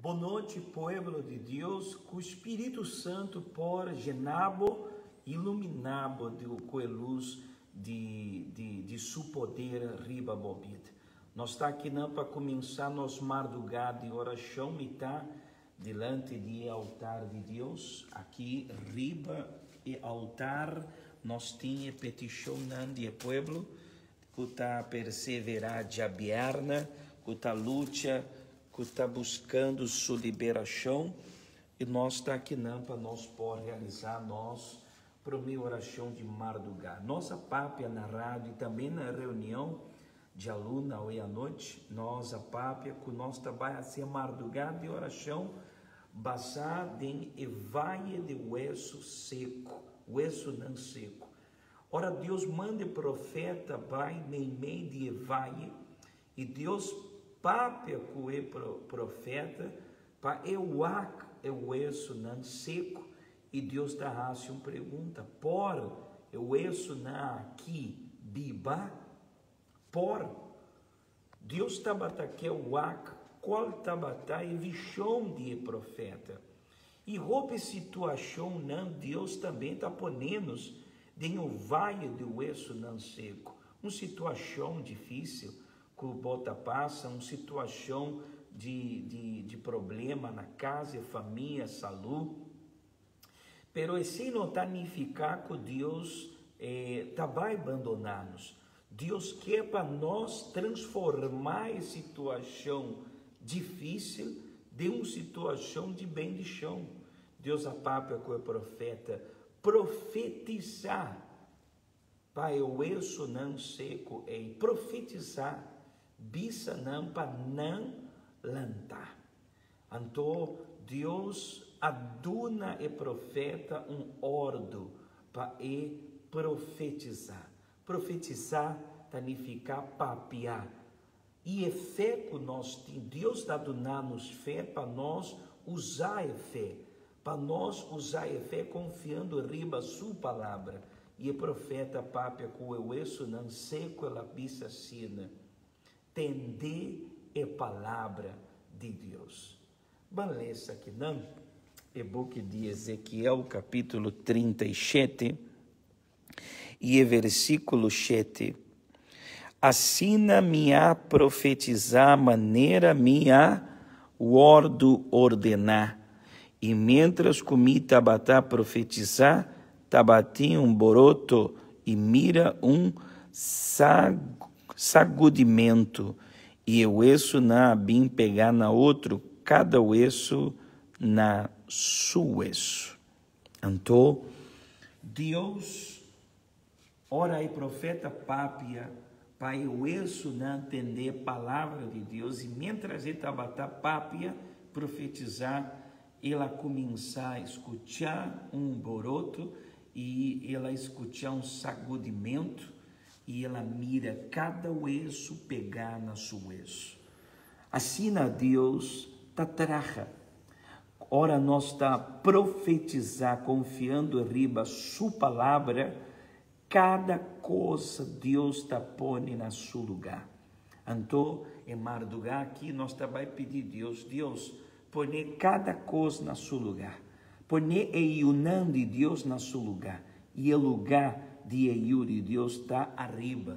Bon nochi, pueblo di Dios, ku Spiritu Santu por yena bo, iluminá bo ku e lus di su poder riba bo bida. Nos ta akinan pa kuminsá nos mardugá di orashon mitá dilanti di e altar di Dios. Aki riba e altar nos tin e petishonnan di e pueblo ku ta perseverá djabièrnè, ku ta lucha, ku ta buskando su liberashon. I nos ta akinan pa nos por realisá nos promé orashon di mardugá. Nos a papia na radio i tambe na reunion djaluna awe anochi. Nos a papia ku nos ta bai hasi e mardugá di orashon basá den e vaye di wesu seku, wesunan seku. Ora Dios manda e profeta bai meimei di e vaye i Dios papia ku e profeta pa e wak e wesunan seku i Dios ta hasi un pregunta, Por e wesunan aki biba? Por? Dios tabata ke wak kual tabata e vishon di e profeta. I hopi situashonnan Dios tambe ta pone nos den un vaye di wesunan seku, un situashon difísil ku bo ta pasa, un situashon di problema na kas, e famia, salú. Pero esei no ta nifiká ku Dios ta bai bandoná nos. Dios ke pa nos transformá e situashon difísil den un situashon di bendishon. Dios a papia ku e profeta, Profetisá pa e wesunan seku ei, profetisá, bisa nan pa nan lanta. Anto Dios a duna e profeta un òrdu pa e profetisá. Profetisá ta nifiká papia. I e fe ku nos tin, Dios ta duna nos fe pa nos usa e fe, pa nos usa e fe konfiando riba Su Palabra. I e profeta papia ku e wesunan seku, el a bisa asina, Tende e palabra di Dios. Ban lesa akinan e buki di Ezekiel kapítulo 37 i e versíkulo 7. Asina mi a profetizá manera mi a wòrdu ordená, i miéntras ku mi tabata profetizá, tabatin un boroto i mira un sagudimentu, i e wesunan a bin pegá na otro, kada wesu na su wesu. Anto Dios, ora e profeta papia pa e wesunan tende e palabra di Dios, i miéntras e tabata papia, profetizá, el a kuminsá skuchá un boroto i el a skuchá un sagudimentu i el a mira kada wesu pegá na su wesu. Asina Dios ta traha ora nos ta profetizá konfiando riba Su Palabra. Kada kos Dios ta pone na su lugá. Anto e mardugá aki nos ta bai pidi Dios, Dios, pone kada kos na su lugá. Pone e yunan di Dios na su lugá. I e lugá di e yu di Dios ta ariba.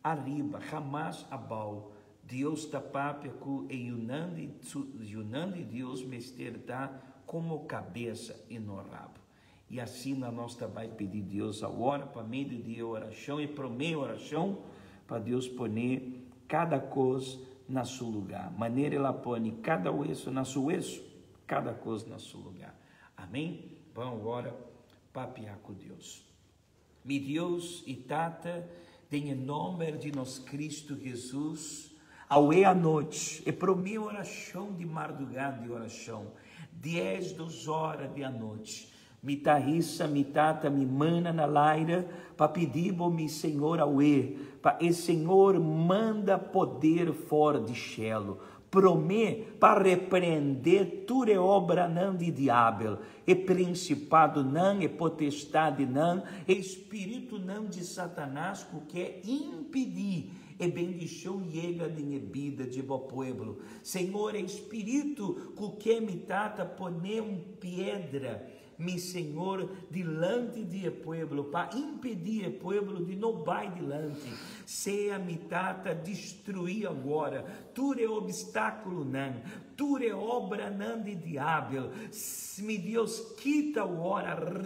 Ariba, hamas abou. Dios ta papia ku e yunan di yunan di Dios mester ta komo kabesa i no rabo. I asina nos ta bai pidi Dios awor pa medio di e orashon, e promé orashon, pa Dios pone kada kos na su lugá, manera El a pone kada weso na su weso, kada kos na su lugá. Amén. Ban awor papia ku Dios. Mi Dios i Tata, den e nòmber di nos Kristu Hesus, awe anochi, e promé orashon di mardugá di orashon, 12 ora di anochi, mi ta hisa mi Tata mi mana na laira pa pidi Bo, mi Señor, awe, pa e Señor manda poder for di shelu, promé pa reprendé tur e obranan di diabel, e prinsipadonan, e potestadinan, e spiritunan di Satanas ku ke impidí. E bendishon yega den e bida di bo pueblo. Señor, e spiritu ku ke mi tata pone un piedra, mi Señor, dilanti di e pueblo pa impedí e pueblo di no bai dilanti. Sea mi tata destruí awor tur e obstákulonan, tur e obranan di diabel. Mi Dios, kita awor,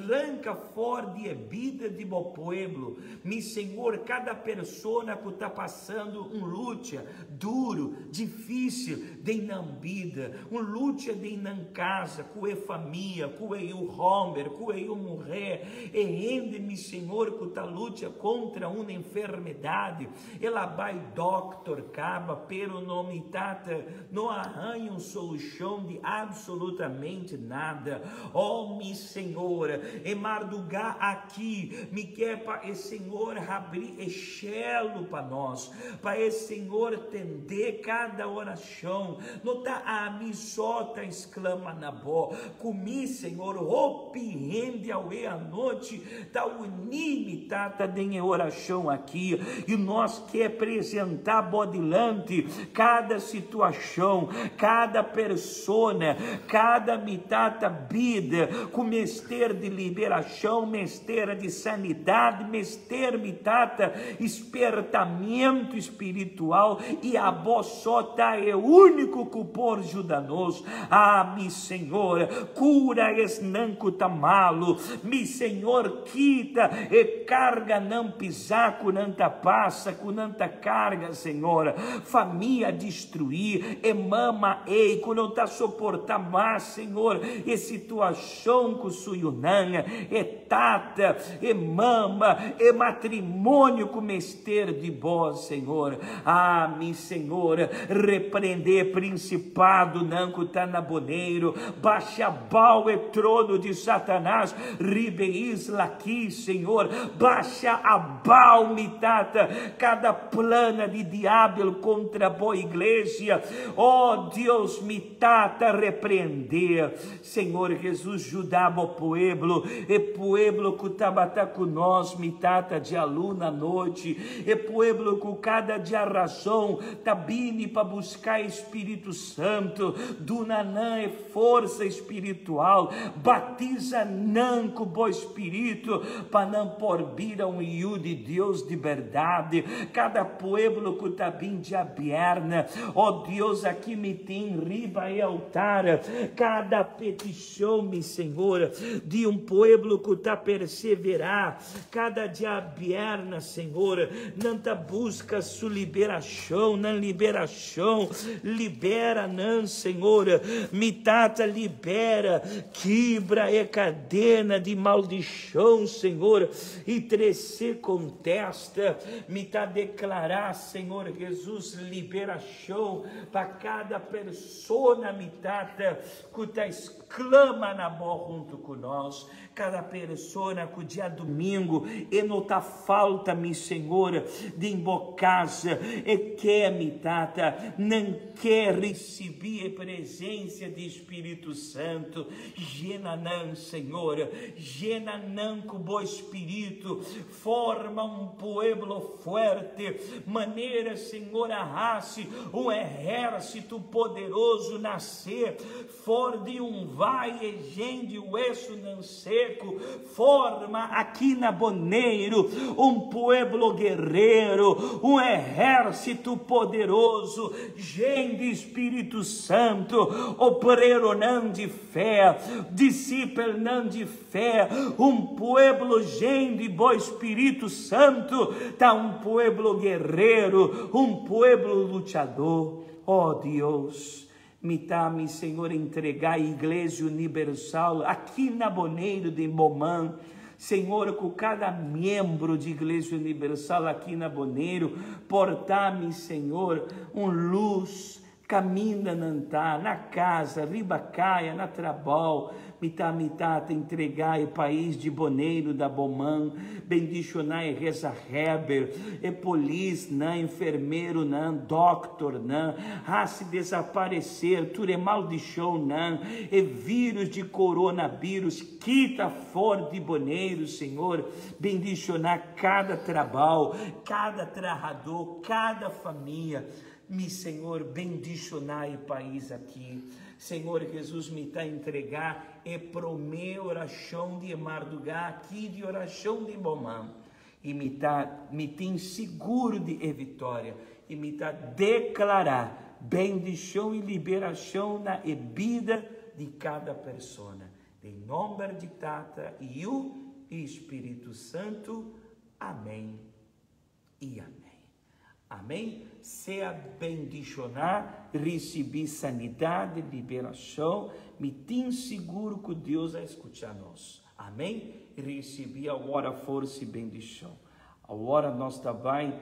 ranka for di e bida di bo pueblo. Mi Señor, kada persona ku ta pasando un lucha duru, difísil den nan bida, un lucha den nan kasa, ku e famia, ku e yu hòmber, ku e yu muhé, e hende, mi Señor, ku ta lucha kontra un enfermedat, el a bai dòkter kaba, pero no, mi Tata, no a haña un solushon di absolutamente nada. Oh, mi Señor, e mardugá aki mi ke pa e Señor habri e shelu pa nos, pa e Señor tendé kada orashon. No ta ami so ta esklama na bo, ku mi, Señor, hopi hende awe anochi ta uní mi Tata den e orashon aki, i nos ke presentá bo dilanti kada situashon, kada persona, kada mi Tata bida ku mester di liberashon, mester di sanidat, mester mi Tata spertamentu spiritual, i abo so ta e úniko ku por juda nos. Ah, mi Señor, kura esnan ku ta malu. Mi Señor, kita e karganan pisá ku nan ta pasa, ku nan ta karga, Señor. Famia destruí, e mama ei ku no ta soportá mas, Señor, e situashon ku su yunan, e tata, e mama, e matrimonio ku mester di bo, Señor. Ah, mi Señor, reprendé principadonan cu ta na Boneiru, basha abao e trono di Satanas riba e isla aki, Señor, basha abao, mi Tata, cada plana di diabel contra bo iglesia. Oh, Dios, mi Tata, reprendé. Señor Jesus, juda bo pueblo, e pueblo cu tabata cu nos mi tata djaluna anochi, e pueblo cu cada djarason ta bini pa busca e Spiritu Santo, duna nan e forsa espiritual, batiza nan cu bo Spiritu pa nan por bira un yu di Dios di berdad. Cada pueblo cu ta bin djabierne, oh Dios, aki mi tin riba e altar cada peticion, mi Señor, di un pueblo cu ta persevera cada diabierna, Señor, nan ta busca su liberacion, nan liberacion, libera nan, Señor, mi Tata, libera, kibra e cadena di maldicion, Señor, y trece contesta, mi ta declara, Señor Jesus, liberacion. Show pa kada persona mi Tata ku ta sklama na bo huntu ku nos, kada persona ku djadumingu e no ta falta mi Señor den bo kas, e ke mi Tata, nan ke risibi e presensia di Spiritu Santu, jena nan Señor, jena nan ku bo Spiritu, Forma un pueblo fuerte, manera Señor a hasi un ehército poderoso nasé for di un vaye yen di wesunan seku. Forma aki na Boneiru un pueblo guerero, un ehército poderoso yen di Spiritu Santu, obreronan di fe, disipelnan di Fé, un pueblo yen di bo Spiritu Santu ta un pueblo guerrero, un pueblo luchadó. Oh Dios, mi ta, mi Señor, entregá Iglesia Unibersal aki na Boneiru den bo man. Señor, ku kada miembro di Iglesia Unibersal aki na Boneiru por ta, mi Señor, un lus. Caminda nan ta, na casa, riba caya, na trabou. Mi ta mi Tata entregá e pais di Boneiru da bo man, bendishoná e gezaghèber, e polisnan, enfermeronan, dòkternan, hasi desaparecer tur e maldishonnan, e vírus di coronabírus, kita for di Boneiru, Señor, bendishoná kada trabou, kada trahadó, kada famia. Mi Señor bendishoná e pais aki. Señor Jesus mi ta entregá e promé orashon di e mardugá aki di orashon di bo man i mi ta mi tin sigur di e viktoria i mi ta deklará bendishon i liberashon na e bida di kada persona den nomber di Tata i Yu i Spiritu Santu amèn i amèn. Amén. Sea bendishoná, risibí sanidad, liberashon. Mi tin sigur ku Dios a skucha nos. Amén. Risibí awor forsa i bendishon. Awor nos ta bai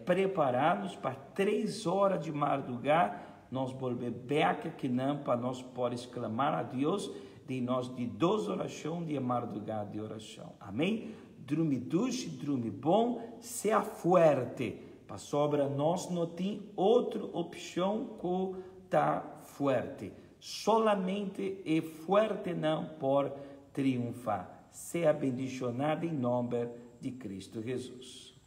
prepará nos pa tres ora di mardugá nos bolbe bèk akinan pa nos por sklamá na Dios den nos di dos orashon di e mardugá di orashon. Amén. Drumi dushi, drumi bon, sea fuerte, pasobra nos no tin otro opshon ku ta fuerte. Solamente e fuertenan por triunfá. Sea bendishoná den nòmber di Kristu Hesus.